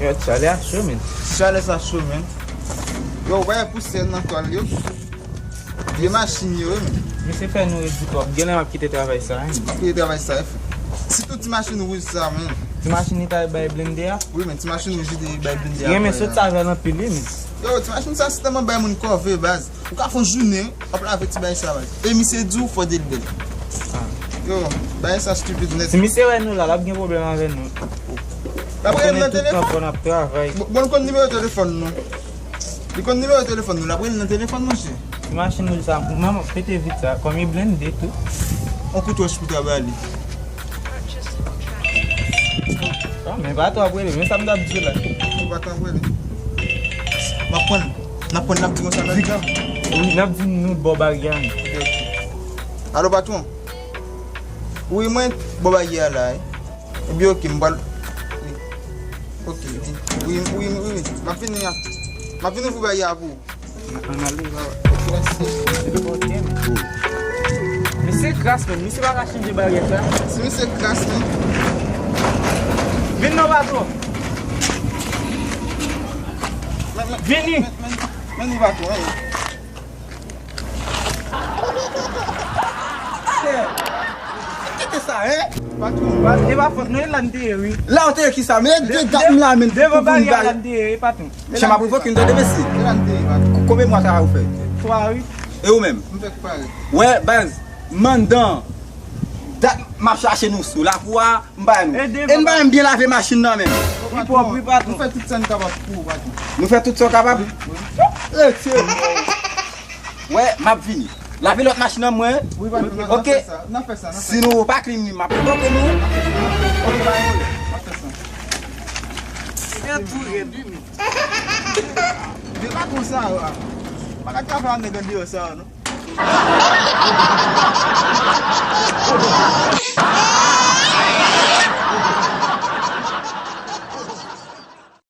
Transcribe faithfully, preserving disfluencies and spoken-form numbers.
Yo, chalè a cho, men. Chalè sa cho, men. Yo, wè pousè nan kò l, yo. Vye machin yo, wi, men. Misye fè nou redi twòp. Genlè m ap kite travay sa, wi. M ap kite travay sa, wi, frè. Sitou ti machin wouj sa, men. Ti machin li t al bay blende a? Wi, men ti machin wouj li te bay blende a. Renmen sot sa avè l anpil, wi, men. Yo, ti machin sa, se tèlman bay moun kòve, baz. Ou ka fè yon jounen, w ap lave ti bagay sa, baz. E misye di w fò de l bèl. Yo, bagay sa stupid nèt. Si misye wè nou la, l ap gen pwoblèm avè nou. L ap rele m nan telefòn. Bon, bon, l konn nimewo telefòn nou. Li konn nimewo telefòn nou, l ap rele nan telefòn, monchè. Ti machin nou sa, manman, pete vit sa, kòm li blende tou. On kout wòch pou ta ba li. Ah, men patwon ap rele, men sa m t ap di w la. Ou pa t ap rele. M ap pran l. N ap pran l, n ap di konsa, n ap di. Wi, n ap di nou bò baryè a. Ok, ok. Alo, patwon? Wi, mwen bò baryè a la, wi. Ebyen, ok, m pral. Ok, di. Wi, wi, wi, wi. M ap vini a. M ap vini ouvri baryè a pou ou. Ann ale, baba. Misye kras, men. Misye pa ka chanje baryè sa. Si misye kras, men. Vin non, patwon. Vini. Men, men, men, men, patwon, men. Kite sa, hein? Patwon, patwon. E pa fòt nou, e la n te ye, wi. La w te ye ki sa? Men de dat m la, men devan baryè la n te ye, wi, patwon. Chan m ap revoke m tande, mesye. E la n te ye, patwon. Konbyen mwa travay ou fè? Twa, wi. E ou menm? M fèk pare. Wè, baz, mandan, dat m ap chache nou sou lakou a, m pa wè nou. E n pa menm byen lave machin nan menm. Li pwòp, wi, patwon. Nou fè tout sa n kapab pou ou, patwon. Nou fè tout sa w kapab? Wi, wi. Retire. Wè, m ap vini. Lave lòt machin an mwen. Wi, patwon, n ap fè sa, n ap fè sa, n ap fè sa. Si nou pa clean li, m ap revoke nou. Ok, pa gen pwoblèm, n ap fè sa. Gen tou rèd, wi, men. Men pa konsa, a. Pa ka travay ak nèg andeyò sa, non.